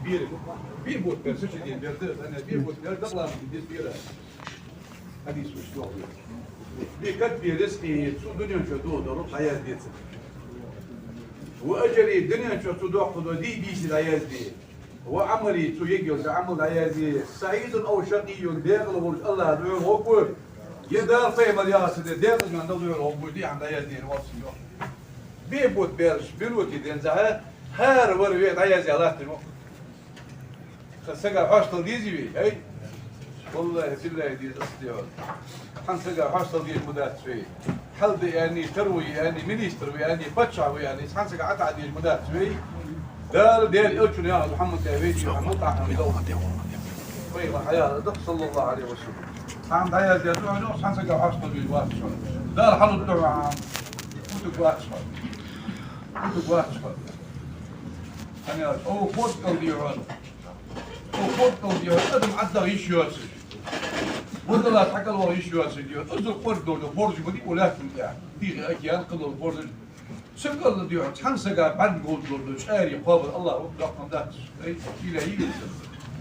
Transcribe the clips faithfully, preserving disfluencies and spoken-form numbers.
Бер, бер бутт бер, сачи ден бер да, ана бер бутт бер, дакъа ламаз де бер. Хьадис уж доху. Бер кад бер ризкъи, цу дунен чу дохадолу дӀаязде цунна. Ва ажали, дунен чу цо дохадо дий, бийса дӀаязде. Ва Ӏамали, цо ергйолча Ӏамал дӀаязде. СаӀидун ав шакъийюн, декъала волча АллахӀа духьал гӀоргва, е Дала, пайхамара яхар ца де, декъаза мел дала духьал гӀоргва, дий хьан дӀаязде, вац йоах. Бер бутт бер, бер бутт ден захьа, хӀара вар ве дӀаязъяь латтар ва. Сан сага хьастал дезий вай, ай? Валлахьи, биллахьи, деза ас дехьа. Хьан сага хьастал деза ма дац вай. Хьал да аьнна, тара ва аьнна, министр ва аьнна, паччахь ва аьнна, хьан сага хьатӀа деза ма дац вай. Дала, Дала элчана яхар Мухьаммада вай деза, хьан мутӀахьа ма дала. Вай ма хьаяла дакъа, саллаллахӀу Ӏалайхи ва саллам. Хьан дӀаязъяь ду хьона, хьан сага хьастал деза вац хьона. Дала хьалуд ду хьона. Утуг вац хьона. Утуг вац хьона. Хьан яц, о, форд кӀал дий хьона. О, форд кӀал дий хьона, адам ӀаддагӀа йиш йоацаш. Вадала хьакӀал ваха йиш йоацаш дий хьона. Из форд долча боржа ма дий, у лаьттан тӀехь. ТӀехьа океан кхыдола боржаш. Цу кӀалла дий хьона, цхьан сага бӀарг голдалур ду, чӀари кхобар АллахӀа доккха ма дац. Ай, шийла йийца.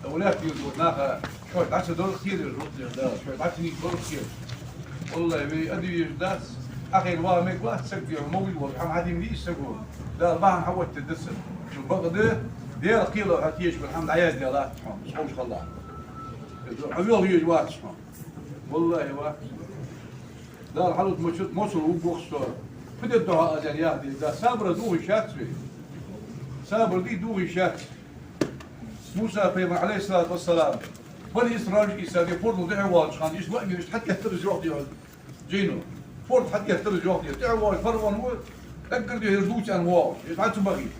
Та у лаьтта йилла наха, шоаш дӀа ца дора кхерар, рутта Дала, шоаш дӀа ца нийсдора кхерар. Валлахьи, вай а дийша дац, Ӏахайна ваха мегаргвац саг дий хьона, мовлид волча хӀама хьадина дий саго. Дала бахьан хьаоттаде деза. Цу бакъда, Дала кхело хьо тешаш хӀама дӀаяздаь латт хьона, ховш хилалахь. Хьо вел везаш вац хьона. Валлахьи, вац. Дала хьалуд мочу-, мосул вугвахс со. Фу де духьа аз ян яхди, да, сабар духе шац вай. Сабар дий духе шац. Муса пайхамар, Ӏалайхиссалату вассалам, бани Исраилашка Ӏийса де фордал тӀехьа волча хана, иш ма вириш хьатӀеттар из йоах дий хьона. Жайно. Форд хьатӀеттар из йоах дий. ТӀехьа волча фараон ва, даггара дий хьона дувца аьнна воагӀаш. Иш хьа ца бахий.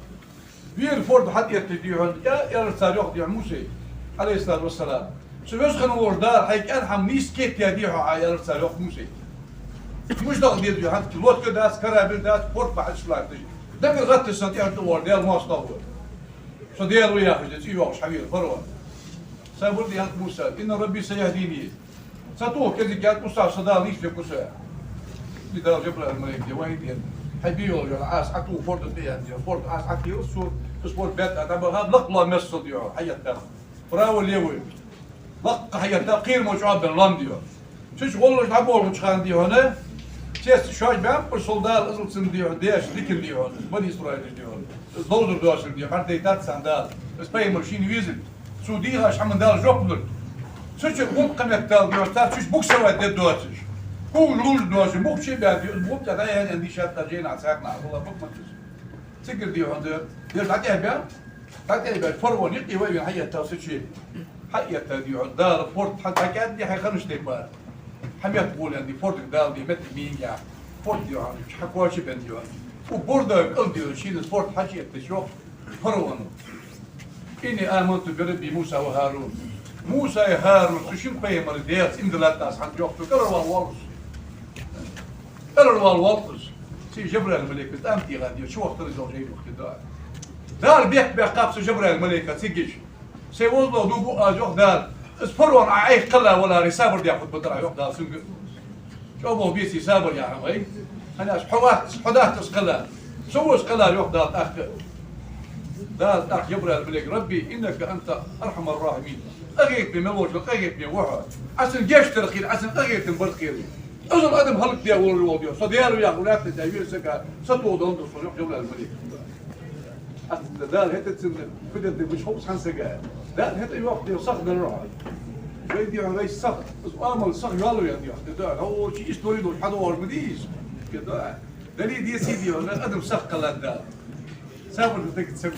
Вера форд хьатӀаэтташ дий хьона, я, аьлар цар йоах дий хьона Мусайга, Ӏалайхиссалату вассалам. Цу веза хинна волча Дала хьайга аьнна хӀама нийса кхетадаьд дий хьона, аьлар цар йоах Мусайга. Муш дагӀа деза дий хьона, лодка дац, корабль дац, форд бахьаш латташ. Даггара гӀатташ санна тӀехьа тӀавоагӀар Даьла моастагӀа ва. Со Даьла ва яхаш, цӀий йоаккхаш хьавера фараон. Сабар де хӀанз Муса, инна Рабби саяхӀдини. Ца тоха кӀезига яц, Муса, са Дала нийсбергва со. И Дала Жабраил малейк де вахьий даьд. Хьай бе йолча Ӏаса Ӏотоха форда тӀа яьнна, форд Ӏаса Ӏотехар цо, из форд баьтта дӀабахаб, лакха лоам мессал дий хьона, хьаэттаб. Право, лево. Лакха хьаэттаб, кхерам чӀоагӀа бен лоам дий хьона. Цу чу гӀоллаш дӀаболхача хана дий хьона, цецаш шоаш баьннаб уж, сол Дала азал цунна дий хьона, деш дикан дий хьона, бани Исраилаш дий хьона. Из ловзар доацар дий хьона, хьардайтад царна Дала. Из пайхамар шийна везар. Цо дийхача хӀаман Дала жоп лург. Цу чу гӀулакх кхаметтал дий хьона, цар цу чу буксовать де доацаш. Кулг луш доацаш, мухча баьнна дий, букъ тӀа дӀаяьнна дийшад тха жайнахьа цхьаькханахьа, хӀалла букъ ма ца. Цигара дий хьона, дер дӀатӀехбаьнна, дӀатӀехбаьнна, фараон юкъе вай вена хьаэттав цу чу. Хьаэттав дий хьона, Дала форд хьа дӀакӀаьдди хьай ханаш тайпара. Хьа метта гӀолен дий, фордага Дала дий, метта миинга. Форд дий хьона, хьакхоачабенна дий хьона. У борда кӀал дий хьона, шийна форд хьачуэттача йоах фараоно: «Инни аманту би Рабби Муса ва Харун». Мусаи Харун, цу шин пайхамарий Даьлаца иман диллад аз хьона, йоах цо, кӀалхарвала воалл из. КӀалхарвала воалл из. Цу Жабраил малейка тӀам тӀа гӀадъяьнна, чу вахийтар из йоах жайно, кхы да. Дала бехк баьккхаб цу Жабраил малейка цига. Сай возалуш дугу аз, йоах Дала. Из фараон Ӏа Ӏайха кхелла валаре, сабар дехуд бадар Ӏа, йоах Дала цунга. ЧӀоагӀа беций сабар яхьа вай. Хьанаш хьо вац, хьо дац из кхелла. Со ва из кхеллар, йоах Дала тӀаккха. Дала тӀаккха Жабраил малейка: «Рабби, иннака анта архьамур-рахьимин». Къахетаме мел волчул къахетаме ва хьо. Ӏа цунна гешт дар кхера, Ӏа цунна къахетам бар кхера. Азал адам хӀалакдаь волаш вола дий хьона. Со Даьла ва яхаш лаьтта тӀа веза сага, сатоха долаш да со, йоах Жабраил малейка. Аз Дала хӀета цунна фу дергда гуча хов цхьан сага. Дала хӀета йоах дий хьона, сах дар хьо. Вай дий хьона, вай сах, из Ӏамал сах йоалла вен дий хьона. Кхы да, хьо чи истори долаш хьадоагӀаш ма дий из. Кхы да. Дале деций дий хьона, адам сах кхеллад Дала. Сабар дага ца гу.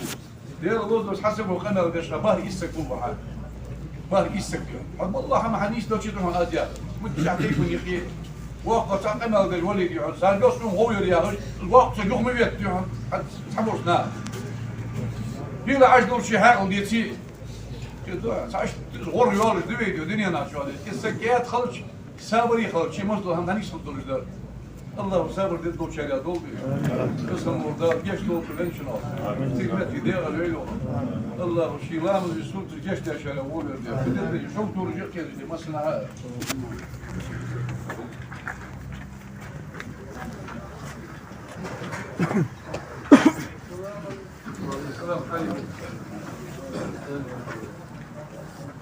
Даьла лоз долаш хьа саго къамаьл деш, хьа бахьа иссак гу бахьа. Бахьа иссак ю. Хьо балла хӀама хьа нийса долча духьа аз яхар. МуьтӀахь тайпан юкъе. Воккха цхьа къамаьл деш вале дий хьона, царга йоссун гӀов яр яхаш, воккха цхьа юха ма ветта дий хьона, хьа цхьаболча наха. Хила Ӏаш долча хьаькъал деций. Цхьа иштта гӀор йолаш диве дий хьона, дуненахьа чу вале. Кхы са кӀаьда хилча, сабаре хилча, масала хӀама дӀанийсхьа долаш дар. АллахӀа сабар дергдолчарех долда вай. Къасам лур Дала гешт долда венчунах. Цига метте дегӀа лойла. АллахӀа ший ламаз висурташ гешт дешарех волва вай. Фидерда шовтураш юкъе дешде массанахьа.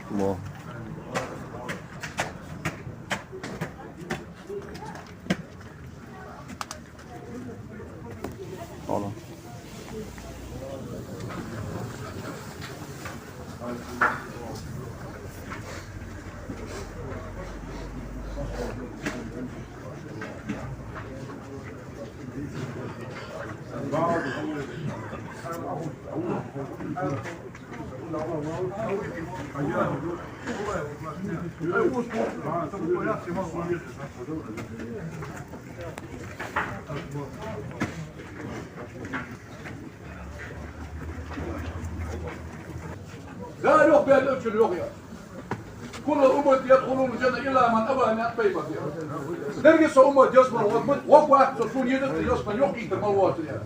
Во. Хала. Дала йоах, Даьла Элчано йоах: «كل أمتي يدخلون الجنة إلا من أبى», аьннад пайхамара. Деррига са уммат ялсмале вахаргва, вахаргвац со, сона езаш а, ялсмале йохкийтар мел воацар, аьнна.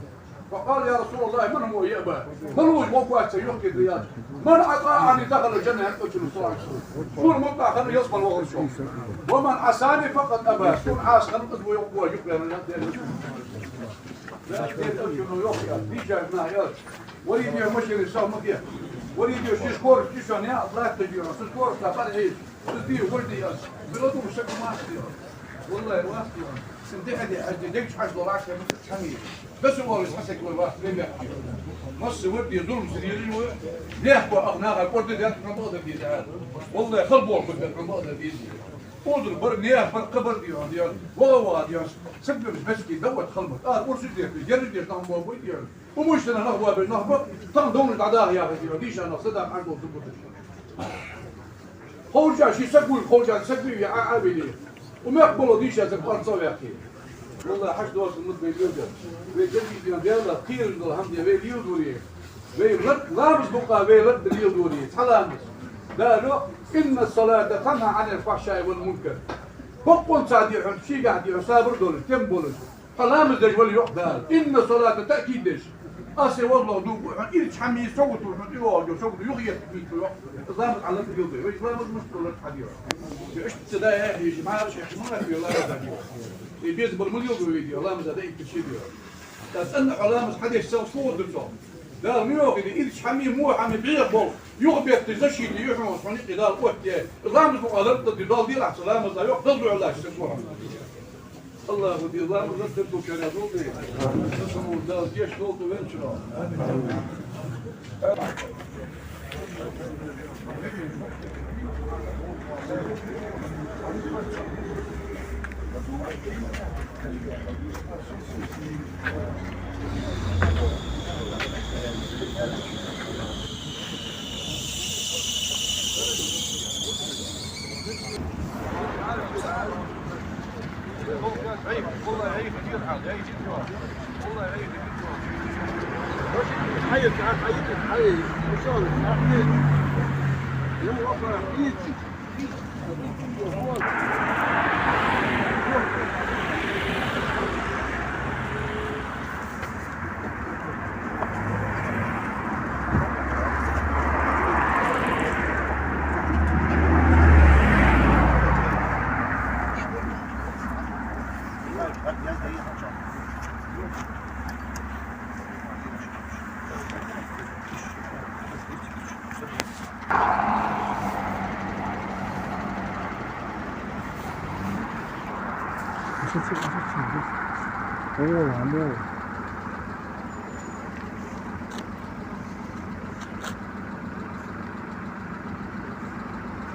فقالوا: «يا رسول الله، من هو يأبى؟» Мала ва из вахаргвац, йохкийтар, аьлча. «من أطاعني دخل الجنة», аьннад Элчано, صلى الله عليه وسلم. Сона мутӀахь хинна ялсмале вахар со. «ومن عصاني فقد أبى». Сона Ӏаса хинна, из ва йоах, йоах, аьннад Даьла Элчано. Даьла Элчано йоах, аьнна, дийшача наха аьлча: «Варе, дий хьона, машина сов ма де. Варе, дий хьона, ши скорость, ши шо не а латташ, дий хьона, со скорость паргӀе. Из, дий хьона, вожди аз. Била ду шаг массо, дий хьона. Валлахӏи, вац, дий хьона. Син дехьа де, аз де, дег чу хьажа лола Ӏаш, ма ца хьами. Даса валлахӏи, хьа саг вай вац, вай мехкахой. Масса вар, дий, зулам ца дезаш вай. Лехко ах наха кӀорда даьд, хьона бакъдар деза, аьнна. Валлахӏи, хала болх баьб, хьона бакъдар деза. Озар бар, нех бар, кхы бар, дий хьона, дий хьона. Ваха, ваха, дий хьона. Саг беш бески, даъват хала ма да. Ара урс деш, герз деш нах ма бий, дий хьона. Умуштана нах бабе нах ба, тахан довнаш дӀадаха яхаш, дий хьона, дийша нах садаха хьажа долаш ца буташ. Ховша ший саг вуй, ховша саг вуй, а, а, вели. Умех болу дийша саг парца вехки. Валлахӏи, хьаш доацаш ма да вай лелдер. Вай деррига Даьла кхераш дола хӀама де вай лелдоре. Вай лар-, ламаз букъа вай лард лелдоре. Цхьа ламаз. Дала йоах: «إن الصلاة تنهى عن الفحشاء والمنكر». Боккъонца, дий хьона, шийгахь, дий хьона, сабар долаш, тем болаш. Хьо ламаз деш вала, йоах Дала. «إن الصلاة», таъкид деш. Аз Се воллагӏа дув буъ хьона, ирча хьамий сов ту хьона, тӀайоагӀа сов ту, юха етта мийта йоах. Ламаз Ӏа лард лелдой. Вай ламаз мишта до лард хьадийо. Иштта да яхьи, маьрша хьи, ма лард вай ламаз дийо. Э, безам бар ма лелдой вай дийо, ламаз да иттаче дийо. Ткъа цӀена хьо ламаз хьадеш, сел слугӀа ду цо. Дала ма йоахий, ирча хьамий, во хьамий бӀеха болх юха бетташ защита ю хьона, хьона юкъе Дала оттаде. Ламаз букъа лард ди, Дала делахь цу ламаза йоах, Дала дуьхьал лаьш саг ва хьона. Аллахӏа деза ламаз лард дергдолчарех долда вай. Дала деш долда венчура.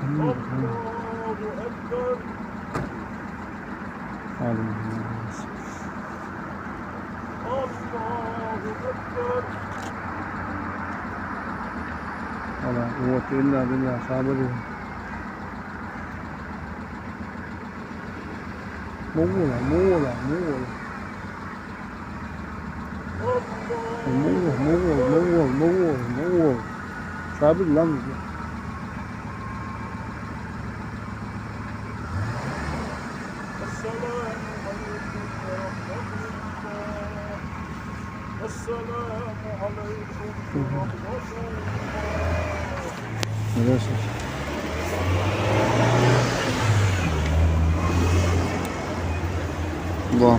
الله أكبر. الله أكبر. ولا قوة إلا بالله، صابرين. مولا، مولا، مولا. مولا، مولا، مولا، مولا، مولا. صابر لمز. السلام عليكم ورحمة الله. السلام عليكم ورحمة الله. الله.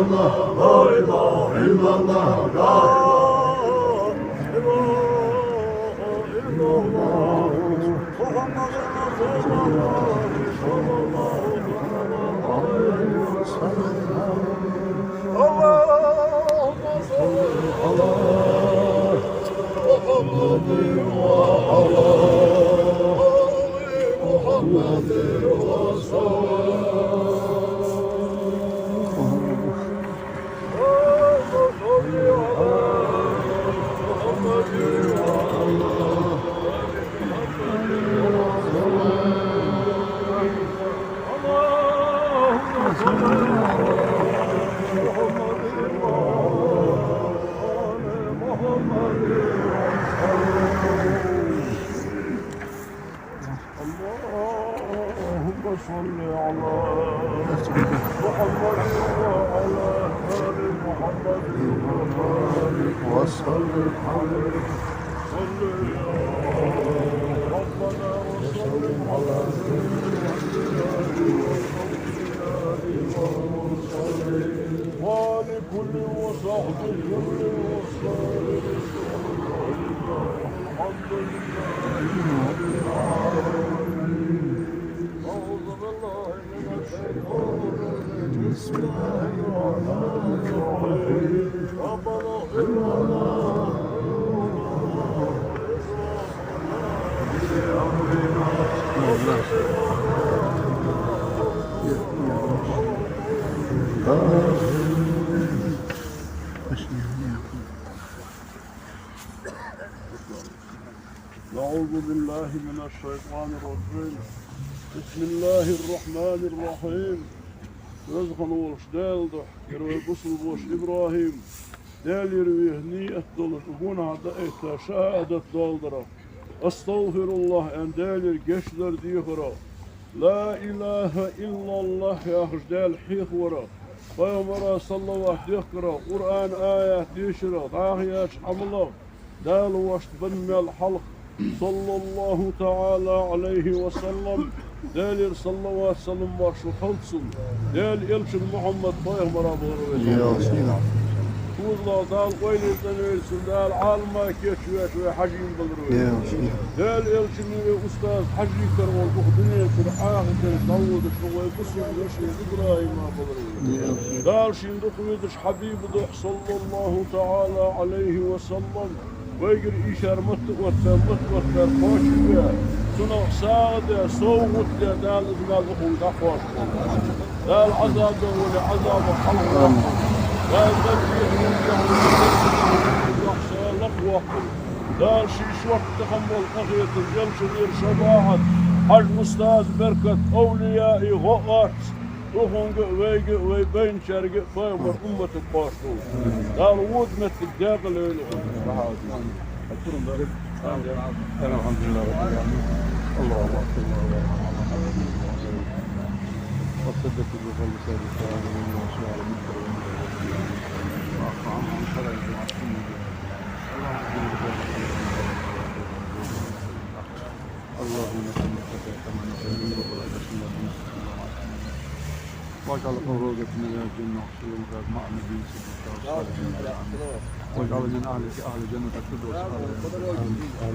الله، لا إله إلا الله، لا إله إلا الله، محمد رسول الله، صلى الله عليه وسلم. اللهم صل على محمد وعلى آل محمد وسلم. اللهم صل على محمد وعلى آل محمد وبارك وسلم عليه. صل يا ربنا وسلم على سيدنا محمد وعلى آله وصحبه وسلم. الحمد لله رب العالمين. أعوذ بالله من الشيطان الرجيم. بسم الله الرحمن الرحيم. ربنا اغفر لنا أعوذ بالله من الشيطان الرجيم. بسم الله الرحمن الرحيم. Веза хинна волча Даьла духьа, ер вай бусалба воша ИбрахӀим, Даьлагара веха нийят долаш, гонахьа дӀаэтта шахӀадат доаладар. أستغفر الله аьнна, Даьлагара гешт дар дехар. لا إله إلا الله яхаш Даьла хьехавар. Пайхамара саллават дехкар, Къуръана аят дешар, дӀахо еча Ӏамалах Дала вайна бенна маьл хьалха, صلى الله تعالى عليه وسلم, Даьлагара саллават-салам-моаршал хилда цунна, Даьла элчан Мухьаммад-пайхамара балар вай. Кхозлагӏа Дала къайле цӏенвелла цунна, Дала Ӏалама кечвеш вай хьажийна балар вай. Даьла элчан вай устаз хьажийкар волча укх дунен чура Ӏахар ден дӏаводаш вай бусалба воша ИбрахӀима балар вай. Дала шийна дукха везача Хьабиба духьа, صلى الله تعالى عليه وسلم, вайгара ийшар матта оттар, матта оттар кхоачашбе, цунах сагӏа де, совгӏат де, Дала из маьл укхунга дӏакхоачаш волва. Дала Ӏазабе вале, Ӏазабах хьалхаваккхалва. Дала дагадехар вале, лакхваккхалва. Дала ший шортта таханбола къахетам, элчанера шафаӏат, Хьажа устаза беркат, овлияий гӏо оарц, укхунга а, вайга а, вай байначарга а, пайхамара умматага кхоачаш волва. Дала вода моттиг декъала йойла укхун. الحمد لله رب العالمين. اللهم صل على محمد وعلى آل محمد. وثبت بقلبك بكلام الناس وعلى مكر واعف عنهم فلا يعصمهم. اللهم صل وسلم على محمد وعلى آل محمد. واجعل قبره روضة من رياض الجنة واحشره مع النبيين والصديقين والصالحين. واجعله من أهلك أهل جنة الفردوس الأعلى.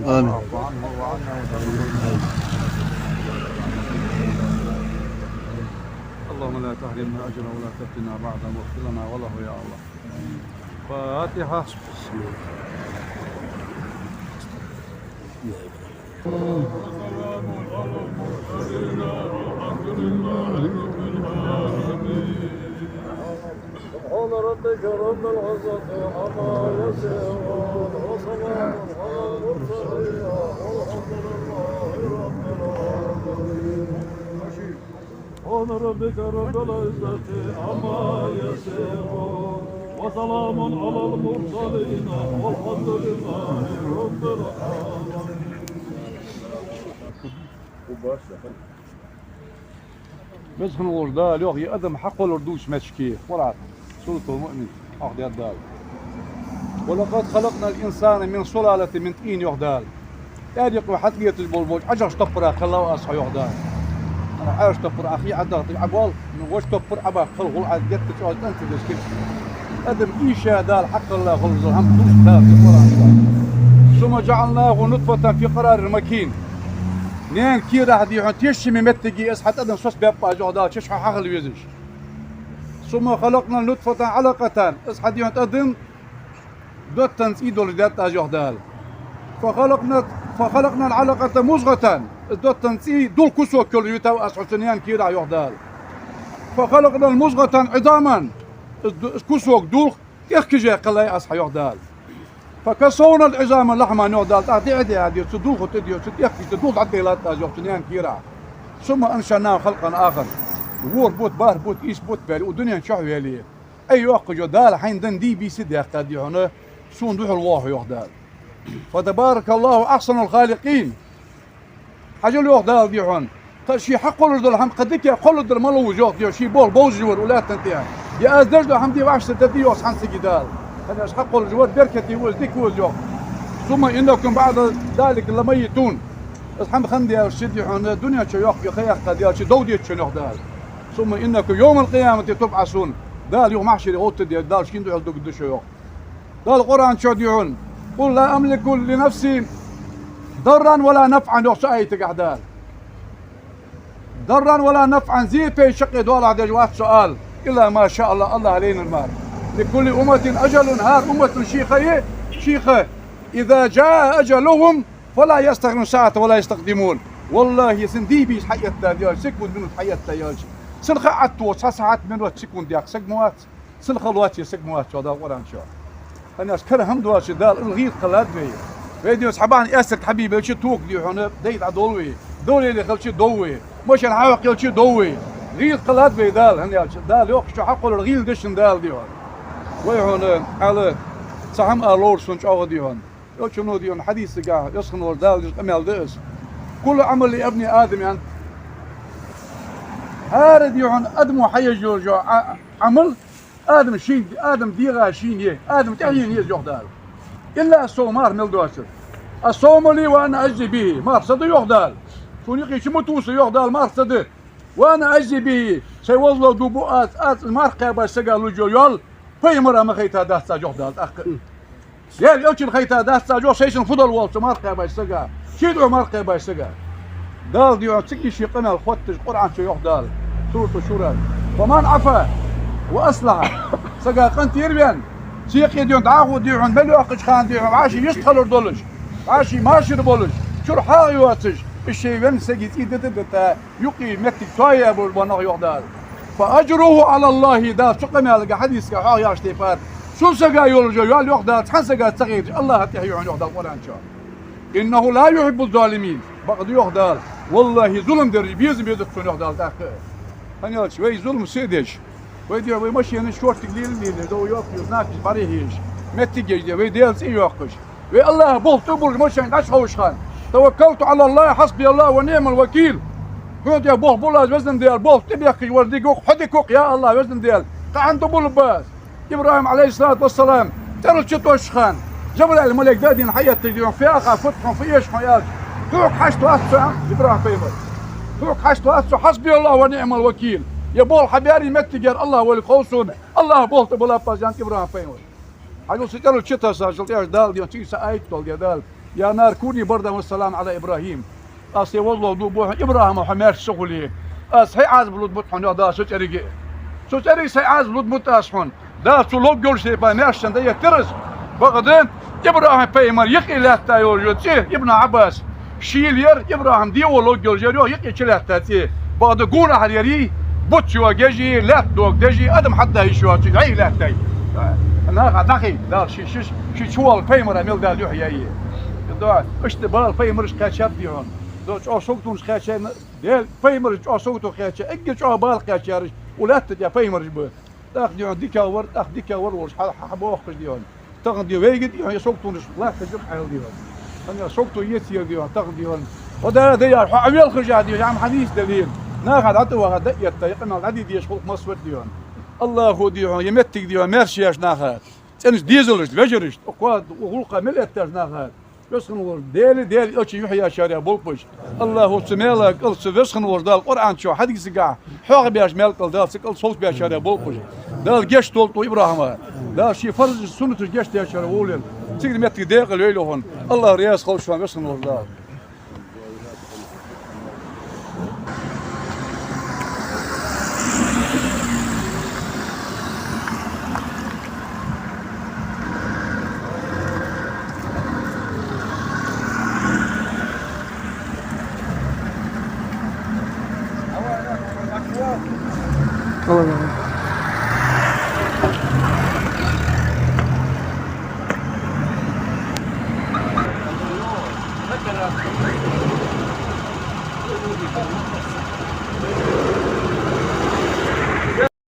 آمين. واعف عنه وعنا وجميع المسلمين. اللهم لا تحرمنا أجره ولا تفتنا بعده واغفر لنا وله يا الله. فاتحة. سبحان ربك رب العزة عما يصفون وسلام على المرسلين والحمد لله رب العالمين. سبحان ربك رب العزة عما يصفون وسلام على المرسلين والحمد لله رب العالمين. Веза хинна волча Дала йоах, ер адам хьакхоллар дувцача моттиге, Къуръан, Суратуль-Муъмин, хьоахадаьд Дала: ولقد خلقنا الإنسان من سلالة من طين, йоах Дала. Тӏаьрекъа хьатӏаэташ бола болча ӏажагӏча топпарах кхеллав Аз хьо, йоах Дала. Ӏаьржа топпар Ӏа хий Ӏадахьийтача Ӏабоал, ну, вож топпар Ӏабаккха хала гӀулакх геттара чӀоагӀа цӀена ца деш хилча. Адам ийша Дала хьакхелла хилча хӀама дувц Дала цу Къуръан чу. ثم جعلناه نطفة في قرار مكين. Наьна кийрахь, дий хьона, тешаме моттиге из хьа тӀадам соцабаьб аз, йоах Дала, чеш хьо хьахила везаш. ثم خلقنا النطفة علقة. Из хьа, дий хьона, тӀадам доттан цӀий долаш даьд аз, йоах Дала. فخلقنا، فخلقنا العلقة مضغة. Из доттан цӀий дулх, кусок йолаш витав аз хьо цу наьна кийрахь, йоах Дала. فخلقنا المضغة عظاما. Из ду-, из кусок дулх тӀехкажа кхеллай аз хьа, йоах Дала. فكسونا العظام لحما, йоах Дала, тӀаккха диӀ а диа, дий хьона, цу дулха тӀа, дий хьона, цу тӀехкашта дулх дӀатӀадайладаьд аз, йоах, цу наьна кийрахь. ثم أنشأناه خلقا آخر. ВорхӀ бутт, бархӀ бутт, ийс бутт баьле, укх дунен чу хьавеале, Ӏа йоаккхаш йола Дала хьайна денна дий-бийса даьккха, дий хьона, сона духьал воагӀа хьо, йоах Дала. فتبارك الله أحسن الخالقين. Хьажал, йоах Дала, дий хьона, кхы ший хьакхоллаш дола хӀама кхы дикагӀа кхолларгдар малав из, йоах, дий хьона, ший болх бовзаш вар укх лаьттан тӀа. Е аз деш дола хӀама де вӀаштӀехьа да, дий, йоах, цхьан сага Дала. ХӀана аьлча хьакхоллаш вар беркате ва из, дика ва из, йоах. ثم إنكم بعد ذلك لميتون. Из хӀама хинна даьлча, дий хьона, дунен чу йоккха ха яьккха даьлча, дов дезаш да шоана, йоах Дала. ثم إنكم يوم القيامة تبعثون. Дала юха махьшаре гӀовттадергда, Дала шийна духьал дугаргда шо, йоах. Дала Къуръан чу, дий хьона: قل لا أملك لنفسي ضرا ولا نفعا, йоах цу аятагахь Дала. ضرا ولا نفعا, зе-пей чаккхе доалахьа дезаш вац со, ала. إلا ما شاء الله, АллахӀа лайнар мара. لكل أمة أجل, хӀара уммата ший ха я, ший ха. إذا جاء أجلهم فلا يستأخرون ساعة ولا يستقدمون. ВаллахӀи, цун дий-бийса хьаэтта даьлча, секунд, минут хьаэтта даьлча, цун ха Ӏаттоха цхьа сахьат, минут, секунд яккха саг ма вац, цун ха лоаце саг ма вац, йоах Дала Къуръан чу. ХӀана аьлча кара хӀама доацаш Дала из гӀийла кхеллад вай. Вай, дий хьона, цхьа бахьан эсарг хьабе белча, тока, дий хьона, дайта Ӏадовл вай. Довлале хилча, дов вай. Машен хьахьокхаелча, дов вай. ГӀийла кхеллад вай Дала, хӀана аьлча Дала йоах, шо хьакхоллар гӀийла деш да Дала, дий хьона. Вай хьона, ала, цхьа хӀама ала ловра сона чӀоагӀа, дий хьона. Йолча, ну, дий хьона, хьадисагахь, йосханвар Дала деш къамаьл да из. كل عمل ابن آدم, аьнна. ХӀара, дий хьона, адамо хьаеш йола Ӏа-, Ӏамал, Адам шийна, Адам дегӀа шийна я, Адам тӀехьенна я из, йоах Дала. إلا الصوم, марха мел доацар. الصوم لي وأنا أجزي به. Марха са да, йоах Дала. Сона юкъе чу ма тувса, йоах Дала, марха са да. وأنا أجزي به. Сай возалал дув бу аз, аз марха кхаьбача сага луш йола йоал пайхамара ма хайтадац аз, йоах Дала тӀаккха. Даьла элчана хайтадац аз, йоах, сай санна фу доалл вола цу марха кхаьбача сага, ший духьа марха кхаьбача сага. Дала, дий хьона, цига ший къамаьл хотташ Къуръан чу йоах Дала, Сурату Шура: ومن عفا وأصلح. Сага къинтӀера ваьнна, цу юкъе, дий хьона, дӀахо, дий хьона, мел йоаккхача хана, дий хьона, вӀаший йистхилар долаш, вӀаший машар болаш, чура хьагӀ йоацаш, из ший веннача сага цӀий дита а дита, юкъе моттиг тоаяь болаш бола нах, йоах Дала. فأجره على الله. Дала цу къамаьлагахь, хьадисагахь хьоахаяьча тайпара, цу сага йолаш йола йоал, йоах Дала, цхьан сага ца хеташ, АллахӀа тӀехьа я хьона, йоах Дала Къуръан чу. إنه لا يحب الظالمين. Бакъда, йоах Дала, валлахӀи, зулам дераш безам безац сона, йоах Дала тӀаккха. ХӀана аьлча вай зулам сий деш, вай, дий хьона, вай машенаш шортига лела-лела, дов йоккхий знакаш бӀарахьежаш, моттиг еш, дий, вай Даьла цӀи йоаккхаш, вай АллахӀа болх тӀабувлаш машен дӀачухьовш хана: توكلت على الله حسبي الله ونعم الوكيل. Хьона тӀа болх бу аз, Везан Даьла, болх тӀабехкаш вар дика ва-кх, хьо дика ва-кх, я АллахӀ, Везан Даьла, кхы хӀана тӀабуллуб аз? ИбрахӀим, Ӏалайхи ссалату вассалам, тӀарал чу тӀош хана, Жабраил малейк дадийна хьаэтта, дий хьона, فيها أخاف, фу да хьона, фу эш хьона аьлча, тхога хьашт вац со, аьннад ИбрахӀим пайхамара. Тхога хьашт вац со, حسبي الله ونعم الوكيل. Ер болх хьабаьрий моттигера АллахӀ волга хов сона, АллахӀа болх тӀабуллаб аз, аьннад ИбрахӀим пайхамара. Хьажал, цу тӀарал чу тасса, цул тӀехьа Дала, дий хьона, цу чу са аят доаладу Дала: يا نار كوني بردا وسلاما على إبراهيم. Аз тӀа возалув ду бохьан ИбрахӀима хьо маьрша ца хуле, аз хьай Ӏазап лургбац хьона, йоах Дала, цу цӀерага. Цу цӀерага сай Ӏазап лургбац аз хьона. Дала цо ловш йолча тайпара маьршачун дӀаэттар из. Бакъда ИбрахӀим пайхамара юкъе лаьтта йола цӀи, Ибн Ӏаббаса шийла яр, ИбрахӀима дегӀо ловш яр, йоах, юкъе чулаьтта цӀи. Бакъда гонахьара ярий, бутт йоагаш, лаьтта догадеш, адам хьадаха йиш йоацаш, йӀайха лаьттай. Наха дӀахайта Дала ший, ший, ший чувола пайхамара мел Дала юхь яьй. Да, иштта бала пайхамараш кхаьчаб, дий хьона. Да, чӀоагӀа саготонаш кхаьчай, Даьла пайхамараш чӀоагӀа сагото кхаьчай, эггара чӀоагӀа бала кхаьчараш укх лаьтта тӀа пайхамараш ба. ТӀаккха, дий хьона, дикагӀвар, тӀаккха дикагӀвар волаш хьа-, хьа-, хьабоахкаш, дий хьона. Тахан, дий, вайга, дий хьона, ер саготонаш латташ я-кх хьаьл, дий хьона. ХӀана аьлча сагото ецар, дий хьона, тахан, дий хьона. Хьо Дала даьр, хьо Ӏовелхаш а, дий хьона, хӀама хьадийца дале, наха дӀатӀаваха, дӀаэтта, ер къамаьл дӀадийдеш хул-кх массавар, дий хьона. АллахӀа, дий хьона, ер моттиг, дий хьона, маьрша еш наха, цӀенача дезалашта, вежарашта, укх коа-, укх гӀулакха мел эттача наха Веза хинна волча Даьла, Даьла Элчан юхь яьчарех болба уж. АллахӀа цу маьла кӀал, цу Веза хинна волча Дала Къуръан чу, хьадисагахь хьоахабаьча маьла кӀал, Дала цу кӀал совцабаьчарех болба уж. Дала гешт долда ИбрахӀима. Дала ший фарзашта, суннаташта гешт даьчарех волва. Цигара моттиг декъала йойла хьона. АллахӀ раьза хилва шоана, Веза хинна волча Дала.